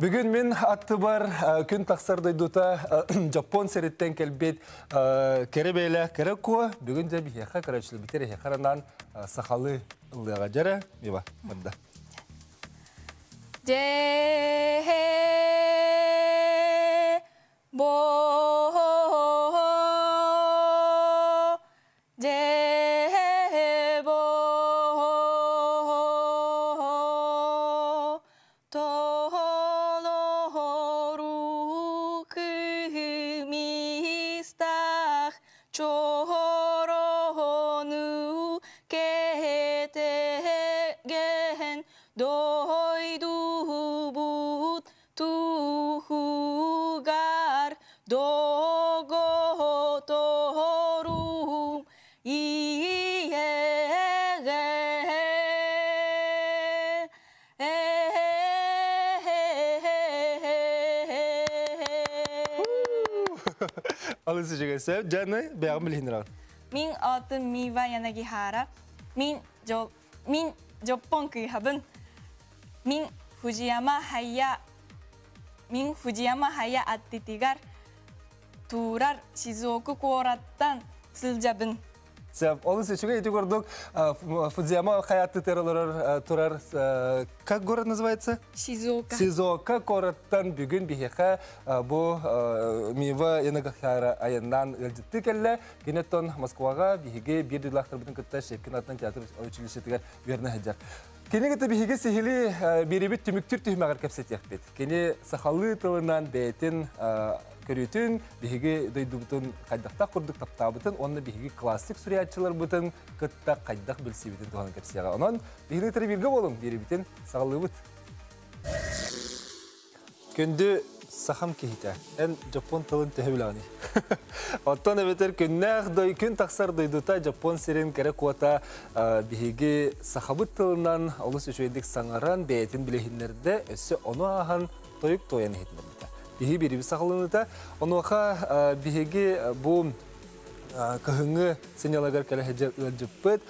Бүгүн мин аттыбар күн тахсар дойдута Дьоппуон сириттэн кэлбит кэрэ бэйэлээх кэрэ куо бүгүн дьэ биһиэхэ көрөөччүлэрбитигэр эһиэхэ анаан сахалыы ыллыаҕа дьэрэ Мива барда. Дьэ бо дьэ бо Толору кыһымистах чорону кэтеген дойдубут туһугар доҕотторум иэҕэ. Алыс үчүгэй Жаны бэйэҕин билиһиннэрэҕин. Мин аатым Мива Янагихара. Мин жол мин Жоппон кыыһабын. Мин Фужияма Хайя мин Фужияма Хайя аттытыгар турар Сизуоку куораттан сылдьабын. Сөп. Олус үчүгэй ити курдук Фудзияма хайаттытыгар олорор турар как город называется? Сизуока. Сизуока куораттан бүгүн биһиэхэ бу Мива Янагахара айаннаан ыалдьыттыы кэллэ. Киниттэн Москваҕа биһиги биир дойдулаахтарбытын кытта Щепкин атынан театр училищетыгар үөрэнэ сылдьар. Кини кытта биһиги сиһили биэрибит түмүктүүр түһүмэҕэр кэпсэтиэхпит. Кини сахалыы тылынан бэйэтин көрүүтүн, биһиги дойдубутун хайдахтаах курдук таптаабытын уонна биһиги классик суруйааччыларбытын кытта хайдах билсибитин туһунан кэпсиэҕэ. Онон биһиги кытары бииргэ буолуҥ, биэрибитин саҕалыыбыт. Күндү сахам киһитэ, эн дьоппуон тылын төһө билэҕиний? Оттон эбэтэр күннээх дой күн тахсар дойдута Дьоппуон сирин кэрэ куота биһиги сахабыт тылынан олус үчүгэйдик саҥаран бэйэтин билиһиннэрдэ, өссө ону ааһан тойук туойан иһитиннэрбитэ. Биһиги бириби саҕаланыыта. Онуоха биһиги бу кыһыҥҥы сынньалагар кэлэ сылдьар ыалдьыппыт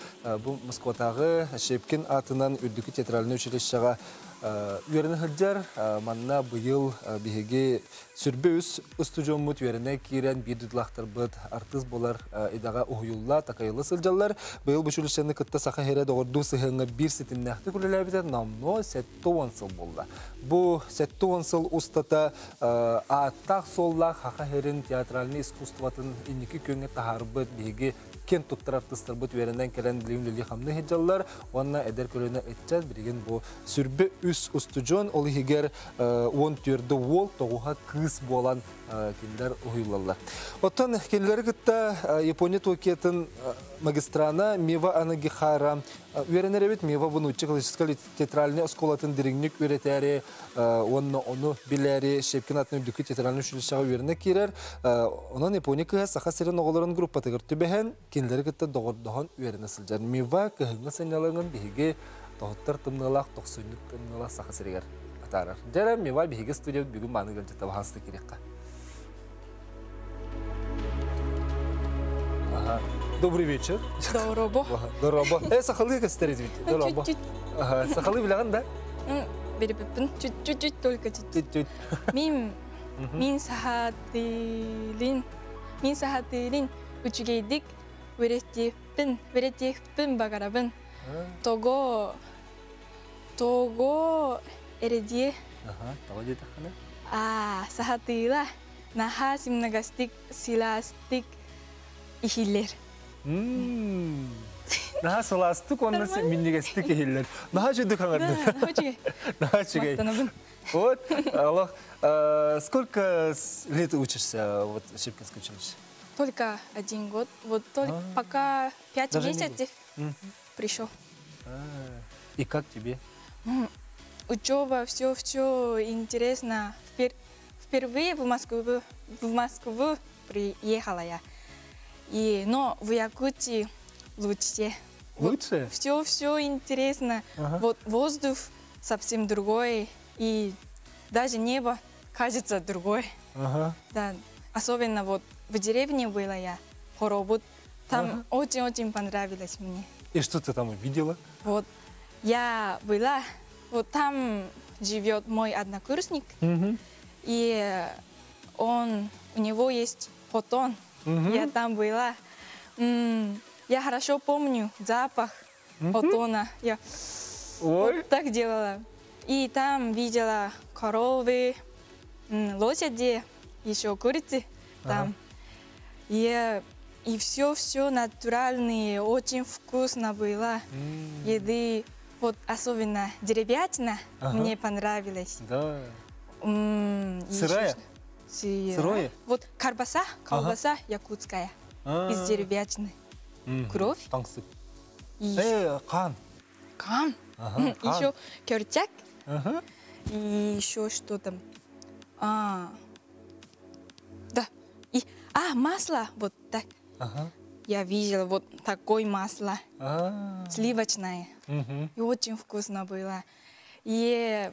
бу Москватааҕы Щепкин аатынан Үрдүкү театральнай училищеҕа үөрэнэ сылдьар. Манна быйыл биһиги сүрбэ үс устудьуоммут үөрэнэ киирэн биир дойдулаахтарбыт артыыс буолар идэҕэ уһуйулла, такайылла сылдьаллар. Быйыл бу училищены кытта Саха сирэ доҕордуу сыһыаҥҥа биир ситимнээхтик үлэлээбитэ номнуо 70 сыл буолла. Бу 70 сыл устата ааттаах-суоллаах Саха сирин театральнай искусствотын инники күөҥҥэ таһаарбыт биһиги киэн туттар артыыстарбыт үөрэнэн кэлэн билигин үлэлии-хамныы сылдьаллар уонна эдэр көлүөнэ ыччат билигин бу сүрбэ үс устудьуон, ол иһигэр 14 уол, тоҕуһа кыыс буолан кинилэр уһуйуллаллар. Оттон кинилэри кытта Япония Токиотын магистрана Мива Анагихара үөрэнэр эбит. Мива бу нуучча классическай театральнай оскуолатын дириҥник үөрэтээри уонна ону билээри Щепкин атынан үрдүкү театральнай училищеҕа үөрэнэ киирэр. Онон Япония кыыһа Саха сирин оҕолорун группатыгар түбэһэн, кинилэри кытта доҕордоһон үөрэнэ сылдьар. Мива кыһыҥҥы сынньалаҥын биһиги тоһуттар тымныылаах тохсунньу тымныылаах Саха сиригэр атаарар. Дьэ, Мива биһиги студиябыт бүгүн мааны ыалдьыта баһаалыста киириэххэ. Ага. Добрый вечер. Дорообо. Дорообо. Сахалыы кэстерит Дорообо. Чуть-чуть. Ага, сахалыы билэҕин да? Билбиппин. Чуть-чуть только чуть-чуть. Чуть-чуть. Мин мин сахатыылын мин сахатыылын үчүгэйдик үөрэтиэхпин үөрэтиэхпин баҕарабын. Того того эрэдиэ. Ага, того диэтэххинэ? Аа, сахатыыла наһаа сымнаҕастык, сылаастык иһиллэр. Наһаа сылаастык уонна минньигэстик иһиллэр. Наһаа үчүгэй хаҥардын. Наһаа үчүгэй. Вот, Аллах, сколько лет учишься вот в Щепкинском училище? Только один год. Вот только пока 5 месяцев пришел. И как тебе? Учеба, все, все интересно. Впервые в Москву приехала я. И, но в Якутии лучше. Лучше? Все, все интересно. Вот воздух совсем другой. И даже небо кажется другой. Да, особенно вот в деревне была я, Хоробут. Там очень-очень понравилось мне. И что ты там увидела? Вот я была, вот там живет мой однокурсник, и он, у него есть хотон. Я там была. Я хорошо помню запах хотона. Я Ой. вот так делала. И там видела коровы, лошади, еще курицы там. И все-все натуральное, очень вкусно было. Еды, вот особенно деревятина, мне понравилась. Еще Сырая? что? Сырая. Сырое? Вот колбаса, колбаса якутская из деревятины. Кровь. Таҥсык. И Хаан. Хаан. Ага, хаан. Еще күөрчэх. И еще что там? А, да. И, масло, вот так. Я видела вот такое масло, сливочное. И очень вкусно было. И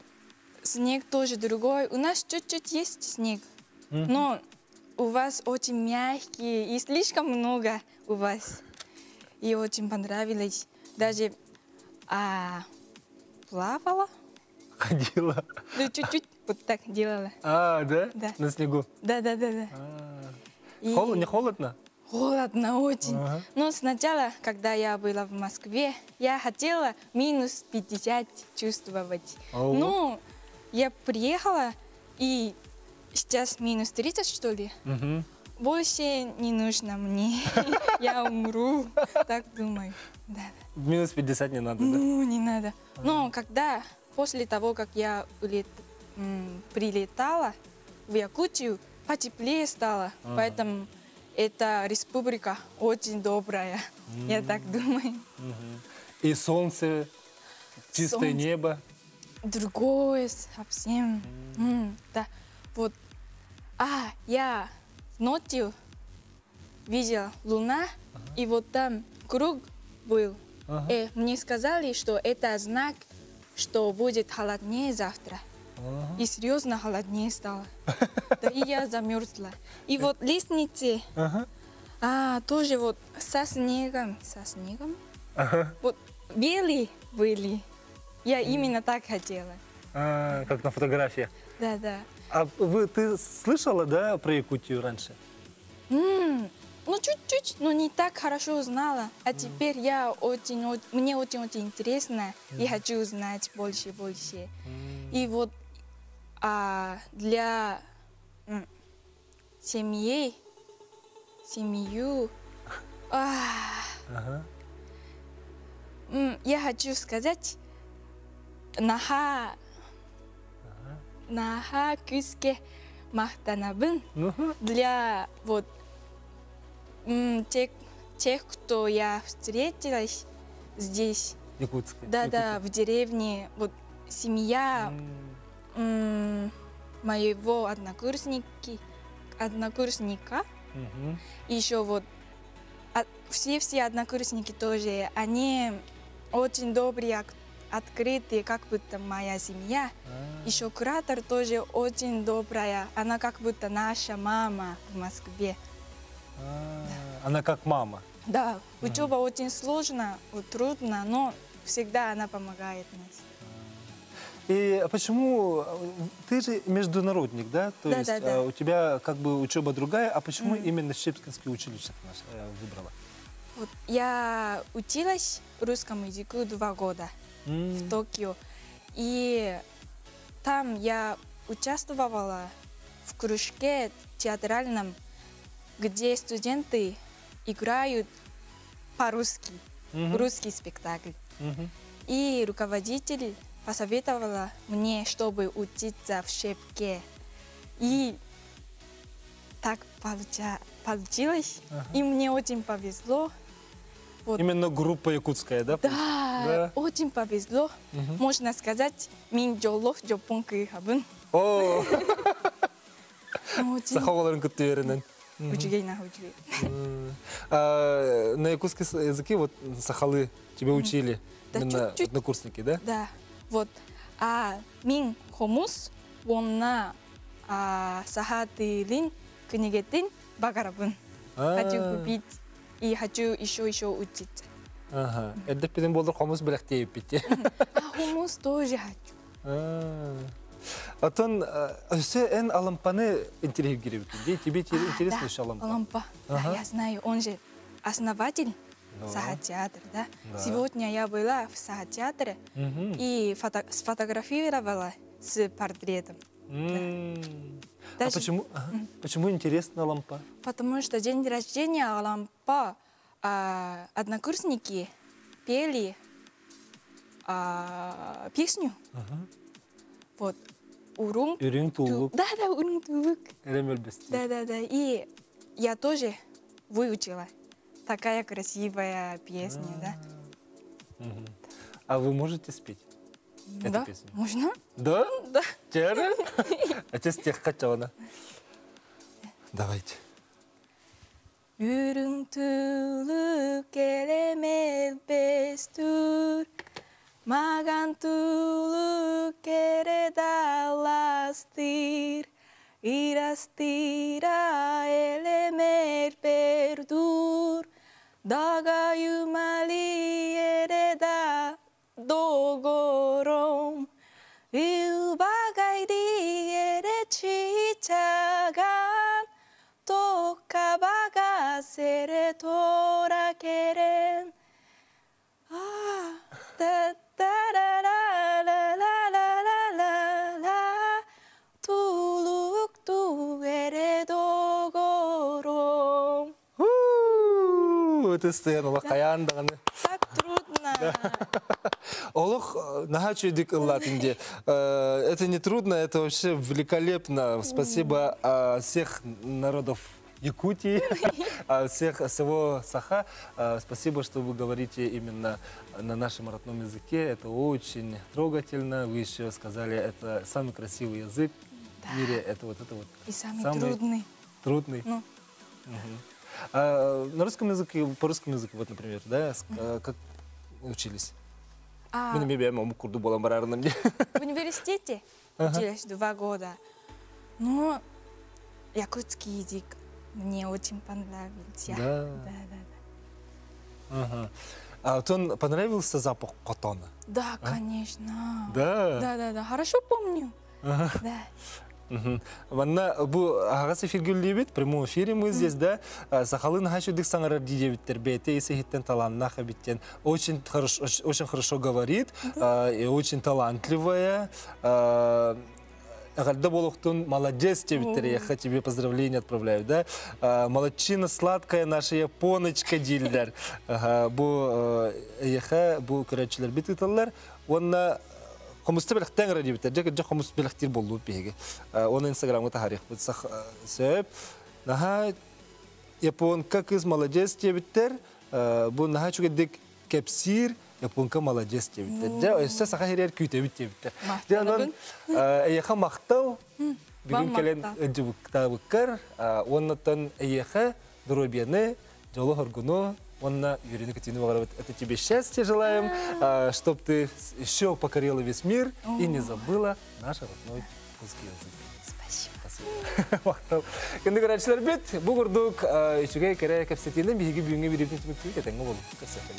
снег тоже другой. У нас чуть-чуть есть снег, но у вас очень мягкий и слишком много у вас. И очень понравилось. Даже плавала. Ходила. Ну, чуть-чуть вот так делала. А, да? Да. На снегу? Да. И Не холодно? Холодно очень. Но сначала, когда я была в Москве, я хотела минус 50 чувствовать. Ого. Но я приехала, и сейчас минус 30, что ли? Больше не нужно мне. Я умру. Так думаю. Да. Минус 50 не надо, да? Ну, не надо. Но после того, как я прилетала в Якутию, потеплее стало. Поэтому эта республика очень добрая, я так думаю. И солнце, чистое Солнце. небо. Другое совсем. Да. Вот. Я ночью видела луна, и вот там круг был. Мне сказали, что это знак, что будет холоднее завтра. И серьезно холоднее стало. Да, и я замерзла. И вот лестницы, тоже вот со снегом, со снегом. Вот белые были. Я именно так хотела. А, как на фотографии. Да, да. А ты слышала, да, про Якутию раньше? Чуть-чуть, но не так хорошо узнала. А теперь мне очень-очень интересно и хочу узнать больше и больше. И для семьи, семью, я хочу сказать, наһаа күүскэ махтанабын для тех, кто я встретилась здесь. Якутске. Да, да, Якутия. в деревне. Вот семья, моего однокурсника. И еще все однокурсники тоже, они очень добрые, открытые, как будто моя семья. Еще куратор тоже очень добрая, она как будто наша мама в Москве. Она как мама. Да, учеба очень сложна, трудно, но всегда она помогает нас. И почему ты же международник, да? То Да, есть, да, да. у тебя учеба другая, а почему именно Щепкинское училище ты выбрала? Я училась русскому языку 2 года в Токио. И там я участвовала в кружке театральном, где студенты играют по-русски, русский спектакль. И руководитель посоветовала мне, чтобы учиться в Щепке. И так получилось. И мне очень повезло. Именно группа якутская, да? Да, Да. очень повезло. Можно сказать, мин дьоллоох дьоппуон кыыһабын. О! Очень. Саха оҕолорун кытта үөрэнэн. Үчүгэй на үчүгэй. На якутском языке сахалыы тебя учили Да, именно чуть-чуть. однокурсники, да? Да. А мин хомус уонна, саха тылын кинигэтин баҕарабын. Хочу купить и хочу еще учиться. Это пидем болдыр хомус бэлэхтиэ эбиппит. А хомус тоже хочу. Оттон өссө эн Алампаны интэриэһиргиир Тебе интересно еще Алампа? Алампа, да, я знаю. Он же основатель Саха театр, да? Сегодня я была в Саха театре и сфотографировала с портретом. А почему, почему интересно Алампа? Потому что день рождения Алампа однокурсники пели песню. Вот. Үрүҥ. Үрүҥ туллук. Да, Үрүҥ туллук. Да, да. И я тоже выучила. Такая красивая песня, да. А вы можете спеть эту Да, песню? Можно? Да? Да. Чэ эрэ? Отец тех хотела. Давайте. Үрүҥ туллук элэмэл бэстуур, Маҥан туллук эрэ далластыыр, Ыраастыыра элэмэл бэрдуур, Дагайымали эрэ да доҕоруом, Ылбаҕай эрэ чыычааҕым, Туохха баҕас эрэ туора кэлэн. Да да да да la la la la la la Туллук дуу эрэ доҕоруом. Это стояла хайаан даҕаны. Так трудно. Олох наһаа үчүгэйдик ыллаатыҥ дии. Это не трудно, это вообще великолепно. Спасибо всех народов Якутии, всех всего Саха. Спасибо, что вы говорите именно на нашем родном языке. Это очень трогательно. Вы еще сказали, это самый красивый язык в мире. Это вот И самый трудный. Трудный. Ну. А на русском языке, по русскому языку, вот, например, да, как учились? Мин эмиэ омук курдук буолан барарым дии. В университете училась 2 года. Но якутский язык мне очень понравился. Да. Да. Ага. А вот он понравился запах хотона? Да, конечно. Да? Да. Хорошо помню. Да. Манна бу аһаҕас эфиргэ үлэлиибит, прямом эфире мы здесь, да, сахалыы наһаа үчүгэйдик саҥарар диэбиттэр, бэйэтэ ис-иһиттэн талааннаах эбит диэн. Очень хорошо, очень хорошо говорит, и очень талантливая. Эҕэрдэ буолуохтун, молодец диэбиттэр, я тебе поздравления отправляю, да. Молодчина сладкая наша японочка дииллэр. Бу эйиэхэ, бу көрөөччүлэрбит ыыталлар. Уонна хомуста бэлэхтээн эрэ диэбиттэр. Дьэ, дьэ хомус бэлэхтиир буоллубут биһиги. Оны инстаграмҥа таһаарыахпыт сөп. Наһаа японка кыыс молодец диэбиттэр. Бу наһаа үчүгэйдик кэпсиир, японка молодец диэбиттэр. Дьэ, өссө саха сиригэр күүтэбит диэбиттэр. Дьэ, онон эйиэхэ махтал. Бүгүн кэлэн ыалдьыттаабыккар, уоннаттан эйиэхэ доруобуйаны, дьолу-соргуну, уонна үөрүүнү-көтүүнү баҕарабыт. Это тебе счастья желаем, чтоб ты еще покорила весь мир и не забыла наш родной русский язык. Спасибо. Спасибо. Махтал. Күндү көрөөччүлэрбит, бу курдук үчүгэй кэрэ кэпсэтиинэн биһиги бүгүҥҥү биэриибитин түмүктүүбүт этэҥҥэ буолуҥ. Көрсүөххэ.